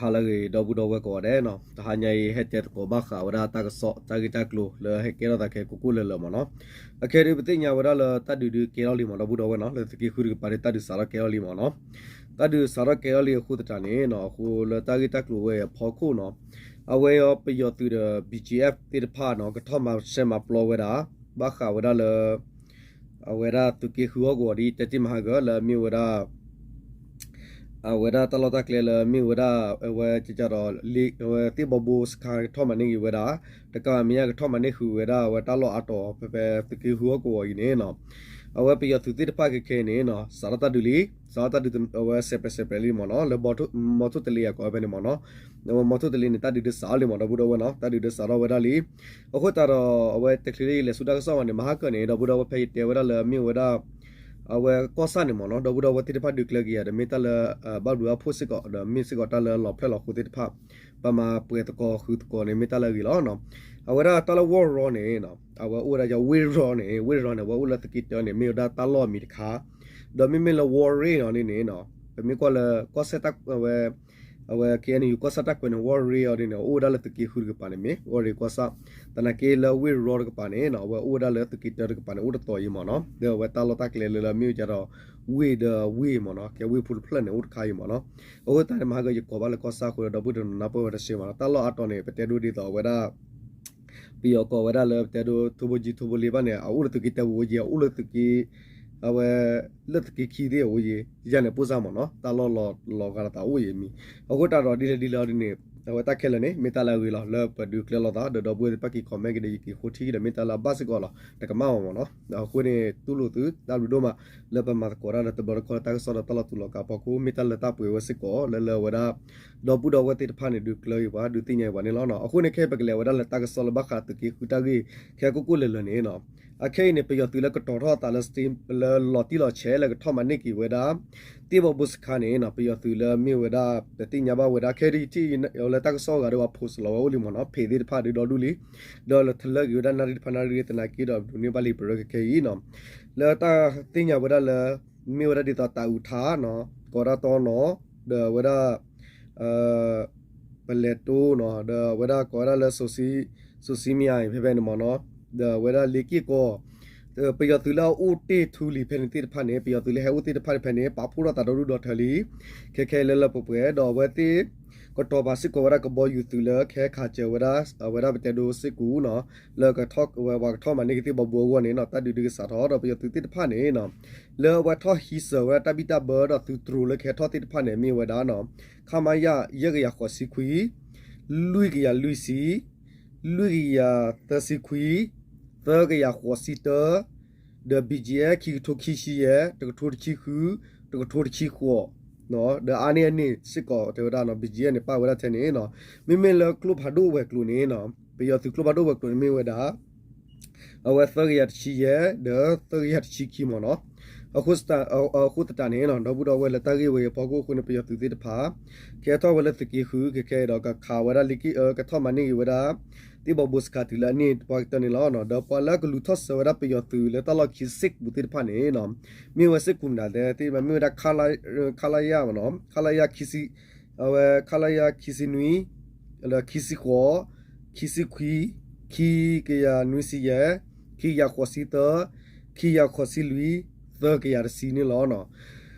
ဟါလၢအဂ့ၤ ဒီပုၢ်ဒီဝဲၢ်ကိးဂၤဒဲးနီၤ, တဟါညါအံၤ ဟဲတဲသကိးဘၣ်ဃးဝဲဒၣ်တၢ်ကစီၣ် တၢ်ဂ့ၢ်တၢ်ကျိၤလၢဟဲကဲထီၣ်သးခဲကိၢ်ကိၢ်လၢၤလၢၤမ့ၢ်နီၤ. အခဲဒုး ပသ့ၣ်ညါဝဲဒၣ်လၢတၢ်ဒုးဒုးကဲထီၣ်လံမ့ၢ် ဒီပုၢ်ဒီဝဲၢ်နီၤ, လၢသုးက့ဃုတကပၤဒီး တၢ်ဒုးစးထီၣ်ကဲထီၣ်လံမ့ၢ်နီၤ. တၢ်ဒုးစးထီၣ်ကဲထီၣ်လံအဃိသတးန့ၣ်နီၤ, အဃိလၢတၢ်ဂ့ၢ်တၢ်ကျိၤဝဲအဖီခိၣ်နီၤ, အဝဲအံၤပယီၤသုးဒီး BGF သ့ၣ်တဖၣ်နီၤ ကထီၣ်မၤရှဲမၤပျီဝဲဒၣ် ဘၣ်ဃးဝဲဒၣ်လၢ အဝဲဒၣ်သုးက့ဃုဟီၣ်ကဝီၤဒ်တဲတ့ၢ်မဟါကၢလၢအမ့ၢ်ဝဲဒၣ် အဝဲဒၣ်တၢ်လီၢ်တၢ်ကျဲလၢအမ့ၢ်ဝဲဒၣ် အဝဲကကဒီး အဝဲသ့ၣ်ဘီဘိစခါကထီၣ်မၤန့ၢ်က့ၤဝဲဒၣ် တကးဘၣ်မဲာ်ညါကထီၣ်မၤန့ၢ်ဃုာ်ဝဲဒၣ် အဝဲတၢ်လီၢ်အါတီၤ ဖဲဖဲသုးက့ဃုဟီၣ်ကဝီၤအံၤန့ၣ်နီၤ, အဝဲပယီၤသုးသ့ၣ်တဖၣ်ခဲခဲအံၤန့ၣ်နီၤ စးထီၣ်တၢ်ဒုးလံ, စးထီၣ်တၢ်ဒုး အဝဲစဲးပြဲးစဲးပြဲးလံမ့ၢ်နီၤ, လၢမီထိၣ်တလ့အကိးဖဲန့ၣ်မ့ၢ်နီၤ, အဝဲမီထိၣ်တလ့န့ၣ် တၢ်ဒုးဒုးစးထီၣ်လံမ့ၢ် ဒီပုၢ်ဒီဝဲၢ်နီၤ, တၢ်ဒုးဒုးစးထီၣ်ဝဲဒၣ်လံ. အဃိသတးဒီး အဝဲတချုးလၢယလဲၤဆူတၢ်ကစီၣ်မးန့ၣ် မဟါကၢန့ၣ် ဒီပုၢ်ဒီဝဲၢ် ဖဲယတဲဝဲဒၣ်လၢအမ့ၢ်ဝဲဒၣ် အဝဲကီၢ်ဆၣ်န့ၣ်မ့ၢ်နီၤ, ဒီပုၢ်ဒီဝဲၢ်သ့ၣ်တဖၣ်ဒုးကျဲက့ၤယၤဒီး မ့ၢ်တၢ်လၢ ဘၣ်ဘျုးဘၣ်ဖှိၣ်စ့ၢ်ကီး ဒီးမ့ၢ်စ့ၢ်ကီးတၢ်လၢလီၤဖျဲၣ်လီၤဃိသ့ၣ်တဖၣ် ပမၤပှဲၤသကိးဃုသကိးန့ၣ် မ့ၢ်တၢ်လၢအဂ့ၤလီၤ. အဝဲဒၣ်တၢ်လၢဝ့ၢ်ရီန့ၣ် အဝဲအိၣ်ဝဲဒၣ်ယဝ့ၢ်ရီန့ၣ်, ဝ့ၢ်ရီန့ၣ် အဝဲအိၣ်လၢသုးက့တၢန့ၣ် မ့ၢ်ဝဲဒၣ်တၢ်လီၢ်အမံၤတခါ, ဒီးမ့မ့ၢ်လၢဝ့ၢ်ရီအီၤဒ်န့ၣ်နီၤ, ပမ့ၢ်ကွၢ်လၢကီၢ်စဲၣ်တၢ် အဝဲ အဝဲ KNU ကီၢ်ဆၣ်တၢ်ကွဲးန့ၣ် ဝ့ၢ်ရီအီၤဒ်န့ၣ် အိၣ်ဝဲဒၣ်လၢသုးက့ဃုတကပၤန့ၣ် မ့ၢ်ဝ့ၢ်ရီကီၢ်ဆၣ်, သနာ်က့လၢဝ့ၢ်ရီတကပၤန့ၣ်နီၤ အဝဲအိၣ်ဝဲဒၣ်လၢသုးက့တၢတကပၤန့ၣ် အိၣ်တတီၤအံၤမ့ၢ်နီၤ, ဒီးအဝဲတၢ်လီၢ်တၢ်ကျဲလၢလၢမ့ၢ်ဝဲဒၣ်ဒီး ဝ့ၢ်ဒီးဝ့ၢ်မ့ၢ်နီၤ, ကဲဝ့ၢ်ဖိတဖျၢၣ်န့ၣ် အိၣ်တခါအံၤမ့ၢ်နီၤ. အဃိသတးန့ၣ် မဟါကၢယကိးဘၣ်လၢကီၢ်ဆၣ်အဃိဒီး ဒီပုၢ်တနီၤနၢ်ပၢၢ်ဝဲတသ့ဘၣ်နီၤ, တၢ်လီၢ်အါတီၤန့ၣ် ပတဲဒိဒ်သိးအဝဲဒၣ် ပယီၤကိးဝဲဒၣ်လၢပတဲဒိ ထိဘိကၠံထိဘိလ့ဘၣ်န့ၣ် အအိၣ်လၢသုးက့တၢပူၤအိၣ်က့ၤ အအိၣ်လၢသုးက့ အဝဲ လၢသုးက့ခံသ့ၣ်အအိၣ်က့ၤ ယၤန့ၣ်ပိၢ်စၢ်မ့ၢ်နီၤ, တၢ်လီၢ်လီၤဂာ်လိာ်သးအိၣ်အံၤမံၤ, အဃိသတးဒီးဒ်လဲၣ်ဒ်လဲၣ်အီၤဒ်န့ၣ် အဝဲတၢ်ခဲလၢာ်န့ၣ် မ့ၢ်တၢ်လၢအဂ့ၤလီၤ လၢပဒုးကျဲလိာ်သး ဒီးဒီပုၢ်ဝဲၢ်သ့ၣ်တဖၣ်က့ၤ comment က့ၤဒီး ယက့ၤဃိထံဒီး မ့ၢ်တၢ်လၢအဘၣ်စ့ၢ်ကီးလီၤ တကမၣ်အီၤမ့ၢ်နီၤ. အဃိန့ၣ် တူၢ်လိာ်သု တၢ်ဘျုးဒိၣ်မး လၢပမၤသကိးတၢ်ဒီးတဘျီတခီၣ်လၢတၢ်ကစီၣ်ဒီးတၢ်လီၤတူာ်လီၤကာ်အဖီခိၣ် မ့ၢ်တၢ်လၢတၢ်ပှဲၤဝဲစ့ၢ်ကီး လၢလၢအဝဲဒၣ် ဒီပုၢ်ဒီဝဲၢ်သ့ၣ်တဖၣ်န့ၣ် ဒုးကျၢၤက့ၤပှၤ ဒုးသ့ၣ်ညါက့ၤပှၤန့ၣ်လီၤ. အဃိန့ၣ် ခဲအံၤပကလဲၤဝဲဒၣ်လၢတၢ်ကစီၣ်လၢဘၣ်ဃးသုးက့ဃုတၢ်ဂ့ၢ် ခဲကိၢ်ကိၢ်လၢၤလၢၤန့ၣ်နီၤ, အခဲအံၤန့ၣ် ပယီၤသုးလၢကတီၤထီၣ်အသးလၢ လၢလီၤတံၢ်လီၤဆဲးလၢကထီၣ်မၤန့ၢ်က့ၤဝဲဒၣ် သ့ၣ်ဘီဘိစခါန့ၣ်နီၤ, ပယီၤသုးလၢမ့ၢ်ဝဲဒၣ် ပသ့ၣ်ညါဘၣ်ဝဲဒၣ် ခဲအံၤထံၣ်လၢတၢ်ကစီၣ်အဂၤဒီး ပှၤ post လီၤဝဲအိၣ်လံမ့ၢ်နီၤ, ဖဲသ့ၣ်တဖၣ်ဒုးဒီဒူၣ်လံ ဒီးလၢထလၢက့ၤဝဲဒၣ်နၣ်ရံၣ်တဖၣ်နၣ်ရံၣ်တနာ်က့ဒီး ဒိးန့ၢ်ဘၣ်လံပရၢခဲခဲအံၤနီၤ, လၢတၢ်သ့ၣ်ညါဝဲဒၣ်လၢ မ့ၢ်ဝဲဒၣ်ဒ်သိးတၢ်အုးထါနီၤ, ကီးဒၣ်တီနီၤ, ဒီးဝဲဒၣ် ပလဲၤတိနီၤ, ဒီးဝဲဒၣ်ကိးဝဲဒၣ်လၢ စိၤဆံမံယၤ ဖဲဖဲန့ၣ်မ့ၢ်နီၤ, ဒီးဝဲဒၣ်လ့က့ၢ်ကီၢ် ပယီၤသုးလၢအအိၣ်တ့ၢ်ထူလံၤဖဲန့ၣ်သ့ၣ်တဖၣ်န့ၣ် ပယီၤသုးလၢဟဲအိၣ်သ့ၣ်တဖၣ်န့ၣ် ဖဲန့ၣ် ပာ်ဖှိၣ်ထီၣ်သးဒီဒူၣ်ဒီထၢလံ, ခဲခဲလၢလၢပှဲၤပှဲၤ ဒီးအဝဲသ့ၣ် ကတီၤပာ်စ့ၢ်ကီးဝဲဒၣ်ကဘီယူၤသုးလၢကဟဲခးစၢၤဝဲဒၣ် အဝဲဒၣ်ပတဲဒိစ့ၢ်ကီးနီၤ, လၢကထီၣ်ဝဲပှၤကထီၣ်မၤန့ၢ်က့ၤသ့ၣ်ဘီဘိအဂီၢ်န့ၣ်နီၤ, တၢ်ဒုးဒုးကစးထီၣ်ဒီးပယီၤသုးသ့ၣ်တဖၣ်န့ၣ်နီၤ, လၢအဝဲထီၣ်ဟံးစၢၤဝဲဒၣ်တၢ်ဘံၣ်တၢ်ဘၢဒီးသုးတြိၤလၢကဟဲထီၣ်သ့ၣ်တဖၣ်န့ၣ် မ့ၢ်ဝဲဒၣ်နီၤ, ခမရ ယဲၢ်ကယၤဃိးဆံခွံ, လွံၢ်ကယၤလွံၢ်ဆံ, လွံၢ်ကယၤသၢဆံခွံ, သၢကယၤဃိးဆံတၢ, ဒီး BGF ခံကထိခံဆံယဲၢ်, တကထိတဆံဃု, တကထိတဆံဃိး, ဒီးအါန့ၢ်အန့ၣ်စ့ၢ်ကီးတဲဝဲဒၣ်နီၤ, BGF န့ၣ် ပာ်ဝဲဒၣ်ထဲန့ၣ်နီၤ, မ့မ့ၢ်လၢကျိဖးဒိၣ်ဝဲၤကျိၤန့ၣ်နီၤ, ပယီၤသုးကျိဖးဒိၣ်ဝဲၤကျိၤန့ၣ်မ့ၢ်ဝဲဒၣ် အဝဲသၢကယၤတဆံယဲၢ် ဒီးသၢကယၤတဆံခံမ့ၢ်နီၤ, အဃိသတးန့ၣ်နီၤ ဒီပုၢ်ဒီဝဲၢ်လၢတၢ်ဂ့ၢ်ဝဲအံၤအဖီခိၣ်အဃိန့ၣ် ပယီၤသုးသ့ၣ်တဖၣ် ကဲထီၣ်ဝဲလၢသုးက့ဃု ခဲခဲအံၤဒီး ကခးဝဲဒၣ်လ့က့ၢ် ကထီၣ်မၤန့ၢ်က့ၤဝဲဒၣ် သ့ၣ်ဘီဘိစခါတုၤလၢအန့ၢ်ပှၤကတၢၢ်န့ၣ်လီၤ. ဒီးပှၤလၢကလူၤထီၣ်စၢၤဝဲဒၣ်ပယီၤသုးလၢတၢ်လီၢ်ခံစ့ၢ်ကီးသ့ၣ်တဖၣ်န့ၣ်နီၤ မ့ၢ်ဝဲစ့ၢ်ကီးမနုၤလဲၣ်သ့ၣ်တဖၣ် မ့ၢ်ဝဲဒၣ် ခလရ မ့ၢ်နီၤ ခလရ ခံဆံ အဝဲ ခလရ ခံဆံနွံ ဒီးခံဆံဃိး ခံဆံခွံ ခံကယၤနွံဆံယဲၢ် ခံကယၤဃိးဆံသၢ ခံကယၤဃိးဆံလွံၢ် သၢကယၤတဆံန့ၣ်လီၤ.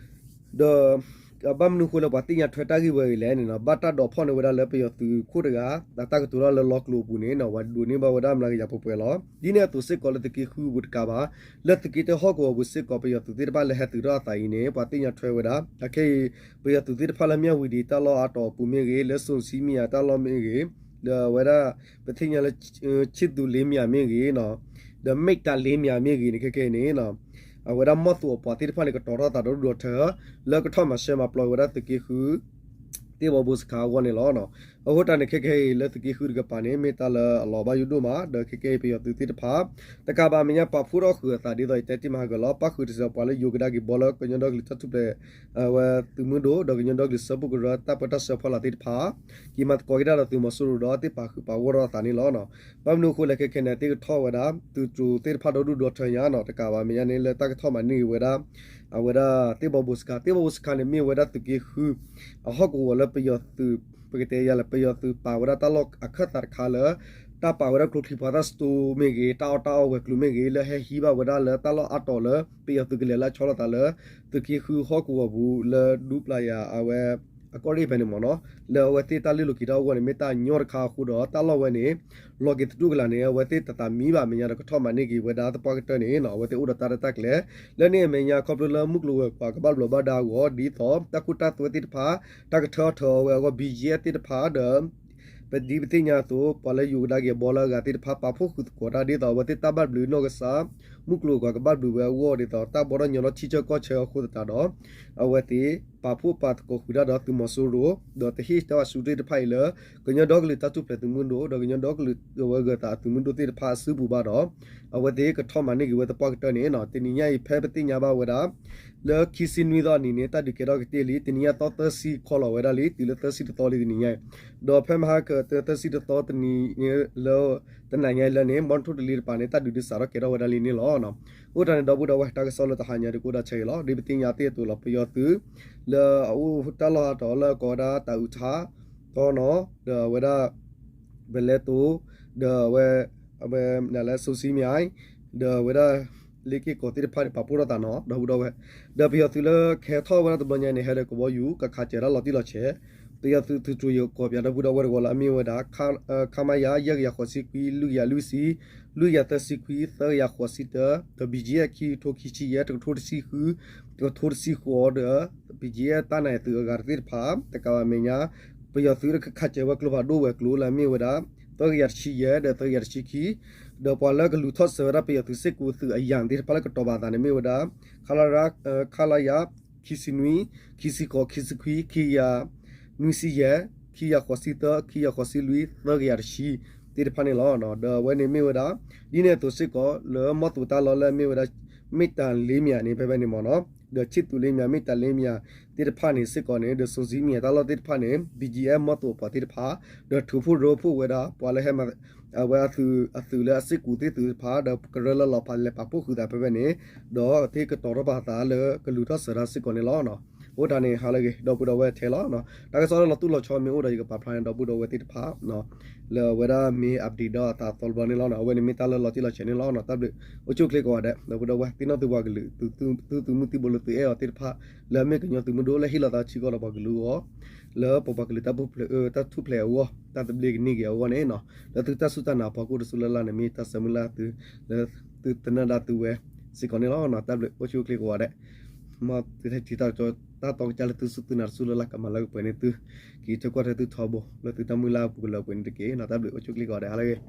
ဒီး ဘၣ်မနုၤအဃိလၢပှၤသ့ၣ်ညါထွဲတၢ်ဂ့ၢ်ဝဲအံၤလဲၣ်န့ၣ်နီၤ ဘၣ်တၢ်ဒိးဖီၣ်န့ၢ်ဝဲဒၣ်လၢပယီၤသုးခိၣ်တဂၤ အတၢ်ကတိၤထီၣ်လၢလီကျိၤအပူၤန့ၣ်နီၤ ပှၤဒိးန့ၢ်ဘၣ်ဝဲဒၣ်မျးကယၤပှဲၤပှဲၤလီၤ. ဒ်န့ၣ်အသိးစ့ၢ်ကီးလၢသုးက့ဃုအပူၤတကးဘၣ် လၢသုးက့တၢဟီၣ်ကဝီၤပူၤစ့ၢ်ကီး ပယီၤသုးသ့ၣ်တဖၣ်လၢဟဲသုးထီၣ်အသးအံၤန့ၣ် ပှၤသ့ၣ်ညါထွဲဝဲဒၣ် အခဲအံၤ ပယီၤသုးသ့ၣ်တဖၣ်လၢမၠၣ်ဝံၤဒံးတၢ်လီၢ်အါတီၤအပူၤမ့ၢ်ဂ့ၤ လၢစိၤစံမံယၤတၢ်လီၢ်မ့ၢ်ဂ့ၤ ဒီးအဝဲဒၣ် ပသ့ၣ်ညါလၢ ဆ့ၣ်သူလ့မံယၤမ့ၢ်ဂ့ၤနီၤ ဒီးမ့ၢ်တၢ်လ့မံယၤမ့ၢ်ဂ့ၤန့ၣ် ခဲခဲအံၤန့ၣ် အဝဲဒၣ်မီၢ်သူၤအပှၤသ့ၣ်တဖၣ်န့ၣ် ကတီၤထီၣ်သးဒီဒူၣ်ဒီထၢ လၢကထီၣ်မၤရှဲမၤပျီဝဲဒၣ်သုးက့ဃု သ့ၣ်ဘီဘိစခါအဂီၢ်န့ၣ်လီၤ. အဃိတၢ်န့ၣ် ခဲခဲအံၤလၢသုးက့ဃုတကပၤန့ၣ် မ့ၢ်တၢ်လၢအလီၤဘၣ်ယိၣ်ဒိၣ်မး ဒီးခဲခဲအံၤပယီၤသုးသ့ၣ်တဖၣ် တကးဘၣ်မဲာ်ညါပာ်ဖှိၣ်ထီၣ်ဃုာ်အသးဒ်သိးယတဲတ့ၢ်မးဟါကလီၤ ပၣ်ဃုာ်တစဲးပှၤလၢယိၤကဒါက့ၤဘီလၢကညီဒီကလုာ်တၢ်ထူၣ်ဖျဲး အဝဲသုးမုၢ်ဒိၣ် ဒီးကညီဒီကလုာ်စၢဖှိၣ်ကရၢတၢ်ပၢတၢ်ဆှၢဖီလာ်သ့ၣ်တဖၣ် က့ၤမၤသကိးက့ၤတၢ်ဒီးသုးမီၤစိရိၤဒီးသ့ၣ်ပာ်ဃုာ်ပာ်ဂီၢ်ထီၣ်အသးန့ၣ်လီၤ. ဘၣ်မနုၤအဃိလဲၣ်ခဲခဲန့ၣ် သ့ၣ်ကထီၣ်ဝဲဒၣ် သုးတြိၤသ့ၣ်တဖၣ်ဒီဒူၣ်ဒီထၢညါနီၤ တကးဘၣ်မဲာ်ညါန့ၣ် လၢတၢ်ကထီၣ်မၤန့ၢ်ဝဲဒၣ် အဝဲဒၣ်သ့ၣ်ဘီဘိစခါ သ့ၣ်ဘီဘိစခါန့ၣ် မ့ၢ်ဝဲဒၣ်သုးက့ဃု အဟီၣ်ကဝီၤလၢပယီၤသုး ပကတဲယၤလၢ ပယီၤသုးပာ်ဝဲဒၣ်တၢ်လီၢ်အခၢၣ်သးတခါလၢ တၢ်ပာ်ဝဲဒၣ်ကျိချံမျိာ်သၣ် store မ့ၢ်ဂ့ၤ, တၢ်အီၣ်တၢ်အီဝဲၤကျိၤမ့ၢ်ဂ့ၤ, လၢဟဲဟံးဘၣ်ဝဲဒၣ်လၢတၢ်လီၢ်အါတီၤလၢ ပယီၤသုးကလဲၤလၢအဆီလီၤသးလၢ သုးက့ဃုဟီၣ်ကဝီၤပူၤ လၢဒူပျၢ်ယၤအဝဲ အကီၢ်ရ့ၣ်ဖဲန့ၣ်မ့ၢ်နီၤ, လၢအဝဲသ့ၣ်တၢ်လုၢ်လီၢ်က့ၤထီၣ်အဂီၢ်န့ၣ် မ့ၢ်တၢ်ညီတခါအဃိဒီး တၢ်လီၢ်ဝဲန့ၣ် လီၤက့ၤသတူၢ်ကလာ်န့ၣ် အဝဲသ့ၣ်တသးမံဘၣ်အမဲာ်ညါဒီး ကထီၣ်မၤန့ၢ်က့ၤဝဲဒၣ်သပှၢ်ကတၢၢ်န့ၣ်နီၤ, အဝဲသ့ၣ်အိၣ်ဒီးတၢ်ရဲၣ်တၢ်ကျဲၤ လၢန့ၣ်အမဲာ်ညါ ခီဖျိလၢမုၢ်ကျိၤဝဲၤကွာ်ကဘၣ်ဘျီးဘၣ်ဒါအဂီၢ် ဒ်သိးတၢ်ခိတၢ်သွဲသ့ၣ်တဖၣ် တၢ်ကထၢအီၣ်ထၢအီဝဲအဂီၢ် ဘံယဲၢ်သ့ၣ်တဖၣ်ဒီး ပဒ်ပသ့ၣ်ညါအသိး ပှၤလၢယိၤကဒါက့ၤအဘီလၢအဂၤသ့ၣ်တဖၣ် ပာ်ဖှိၣ်ဃုာ်သကိးတၢ် ဒ်သိးအဝဲသ့ၣ်တၢ်ဘၣ်ဘျုးနီၢ်ကစၢ် မုၢ်ကျိၤဝဲၤကွာ်ကဘၣ်ဘျုးဝဲအဂီၢ် ဒ်သိးတၢ်ဘီထီၣ်ညီထီၣ်ထံဆၢကီၢ်ဆၢအဃိသတးဒီး အဝဲသ့ၣ်ပာ်ဖှိၣ်ပာ်သကိးဃုာ်တၢ်ဒီးသုးမီၤစိရိၤ ဒီးတဟ့ၣ်တၢ်ဘၣ်ဆူၣ်သ့ၣ်တဖၣ်အံၤလၢ ကညီဒီကလုာ်တၢ်ထူၣ်ဖျဲးသုးမုၢ်ဒိၣ် ဒီးကညီဒီကလုာ်အဝဲဂၢၤသးအသုးမုၢ်ဒိၣ်သ့ၣ်တဖၣ်အစုပူၤဘၣ်ဒီး အဝဲသ့ၣ်ကထီၣ်မၤန့ၢ်က့ၤဝဲသပှၢ်ကတၢၢ်န့ၣ်နီၤ, တနံၤညါအံၤဖဲပသ့ၣ်ညါဘၣ်ဝဲဒၣ် လၢခံဆံနွံသီအနံၤန့ၣ် တၢ်ဒုးကဲထီၣ်ကတ့ၢ်လံ, တနံၤညါသီသၢဆံခီလီၤဝဲဒၣ်လံ, တုၤလၢသၢဆံတသီလံတနံၤညါအံၤ, ဒီးဖဲမဟါကသၢဆံတသီတနံၤန့ၣ်လၢ တနံၤညါအံၤလၢန့ၣ် မီထိၣ်တလ့တပၤန့ၣ် တၢ်ဒုးဒုးစးထီၣ်ကဲထီၣ်ဝဲဒၣ်လံန့ၣ်လီၤ. အိၣ်တၢ်န့ၣ်ဒီပုၢ်ဒီဝဲၢ် တၢ်ကစီၣ်လၢတဟါညါဒုးကအိၣ်ဒၣ်ဆၢအံၤလီၤ. ဒ်ပသ့ၣ်ညါသ့ၣ်အသိးလီၤ ပယီၤသုး လၢအအိၣ်တၢ်လီၢ်ဟးထီၣ်လၢအကိးဝဲဒၣ်တၢ်အုးထါ တီနီၤ ဒီးအဝဲဒၣ် ပလဲတိၤ ဒီးအဝဲ အဝဲမနုၤလဲၣ် စိၤစံမံၤ ဒီးအဝဲဒၣ် လ့က့ၢ်ကီးသ့ၣ်တဖၣ်န့ၣ် ပာ်ဖှိၣ်ထီၣ်သးနီၤ ဒီပုၢ်ဒီဝဲၢ်, ဒီးပယီၤသုးလၢကဟဲထီၣ်ဝဲဒၣ်တဘျီညါန့ၣ် ဟဲဒီးကဘီယူၤ ကခးစၢၤဒၣ်လီၤတံၢ်လီၤဆဲး, ပယီၤသုးသုးတြိၤယိၤကီၢ်ပၠးဒီပုၢ်ဒီဝဲၢ်တဝီလၢအမ့ၢ်ဝဲဒၣ် ခမရ ယဲၢ်ကယၤဃိးဆံခွံ လွံၢ်ကယၤလွံၢ်ဆံ လွံၢ်ကယၤသၢဆံခွံ သၢကယၤဃိးဆံတၢ ဒီး ဘီကၠံအဲၣ် ခံကထိခံဆံယဲၢ် တကထိတဆံဃု တကထိတဆံဃိးဒီး ဘီကၠံအဲၣ် တၢ်နါအံၤသုးအဂၤတသ့ၣ်တဖၣ် တကးဘၣ်မဲာ်ညါ ပယီၤသုးတခးစၢၤဝဲကျိဖးဒိၣ်ဝဲၤကျိၤလၢအမ့ၢ်ဝဲဒၣ် သၢကယၤတဆံယဲၢ် ဒီးသၢကယၤတဆံခံ ဒီးပှၤလၢကလူၤထီၣ်စၢၤဝဲဒၣ်ပယီၤသုးစ့ၢ်ကီးသုးအယၤသ့ၣ်တဖၣ်လၢကတီၤဘၣ်အသးန့ၣ်မ့ၢ်ဝဲဒၣ် ခလရ ခံဆံနွံ ခံဆံဃိး ခံဆံခွံ ခံကယၤ နွံဆံယဲၢ် ခံကယၤဃိးဆံသၢ ခံကယၤဃိးဆံလွံၢ် သၢကယၤတဆံ သ့ၣ်တဖၣ်န့ၣ်လီၤ. ဒီးအဝဲန့ၣ်မ့ၢ်ဝဲဒၣ် ဒ်န့ၣ်အသိးစ့ၢ်ကီး လၢမီၢ်သိးတၢ်လီၢ်လၢအမ့ၢ်ဝဲဒၣ် မ့ၢ်တၢ်လ့မၠးန့ၣ် ဖဲဖဲန့ၣ်မ့ၢ်နီၤ ဒီးဆံၣ်သူးလ့မၠး မ့ၢ်တၢ်လ့မၠးသ့ၣ်တဖၣ်န့ၣ်စ့ၢ်ကီးန့ၣ် ဒီးစိၤစံမံၤတၢ်လီၢ်သ့ၣ်တဖၣ်န့ၣ် ဘီကၠံအဲၣ် မီၢ်သိးအပှၤသ့ၣ်တဖၣ် ဒီးထုးဖှိၣ်ရိဖှိၣ်ဝဲဒၣ် ပှၤလၢဟဲမၤ အဝဲအသုး အသုးလၢအစ့ၢ်ကီးသ့ၣ်သုးတဖၣ် ဒီးကရၢလၢလီၤဖးလဲၤပာ်ဖှိၣ်ဃုာ်သးဖဲဖဲန့ၣ် ဒီးကသ့ကတီၤထီၣ်ပာ်သးလၢကလူၤထီၣ်စၢၤတၢ်စ့ၢ်ကီးန့ၣ်လီၤ. အိၣ်တၢ်န့ၣ်ဟါလၢအဂ့ၤ ဒီပုၢ်ဒီဝဲၢ်ထဲလီၤ. တၢ်ကစီၣ်လၢလီၤတူၢ်လီၤဆီမ့ၢ်အိၣ်ဒီး ယကပာ်ဖျါန့ၢ်ဒီပုၢ်ဒီဝဲၢ်သ့ၣ်တဖၣ် လၢအဝဲဒၣ်မ့ၢ် update ဒီးအသးအသီတဘျီန့ၣ်လီၤ. အဝဲန့ၣ်မ့ၢ်တၢ်လၢလီၤတံၢ်လီၤဆဲးန့ၣ်လီၤ. တၢ်ဘျုး အိၣ်ဆူၣ်အိၣ်ချ့ကိးဂၤဒဲး ဒီပုၢ်ဒီဝဲၢ် သ့ၣ်နီၣ်သုပှၤကလုာ် သုသုးမုၢ်သံၣ်ဘိလၢသုအဲၣ်အီၤသ့ၣ်တဖၣ် လၢအမ့ၢ်ကညီသုးမုၢ်ဒိၣ်လၢဟ့ၣ်လီၤသးဆံကီၢ်ဒီးပှၤကလုာ်အဂီၢ် လၢပပှၤကလုာ်တၢ်ထူၣ်ဖျဲးအဂီၢ် တၢ်သဘျ့ကန့ၢ်က့ၤအဂီၢ်န့ၣ် လၢသုတၢ်စူၢ်တၢ်နာ်အဖီခိၣ်တစူၢ်လၢ်လၢ်န့ၣ် မ့ၢ်တၢ်ဆၢမုၢ်လၢ်သု လၢသုသနၢၣ်ဒၣ်သုဝဲစ့ၢ်ကီးန့ၣ်လီၤ. တၢ်ဘျုး အိၣ်ဆူၣ်အိၣ်ချ့ကိးဂၤဒဲး မ်သုထံၣ်တၢ်ကစီၣ်တၢ်တီကစၢ်လၢသုစူၢ်သုနာ်တစူၢ်လၢ်လၢ် ကမၤလၢကပှဲၤန့ၢ်သု က့ၤထၢကွၢ်ထွဲသုထီဘိ လၢသုတၢ်မုၢ်လၢ်အပူၤကလၢၤပှဲၤန့ၣ်တက့ၢ်. တၢ်ဘျုး အိၣ်ဆူၣ်အိၣ်ချ့ကိးဂၤဒဲး ဟါလၢအဂ့ၤ.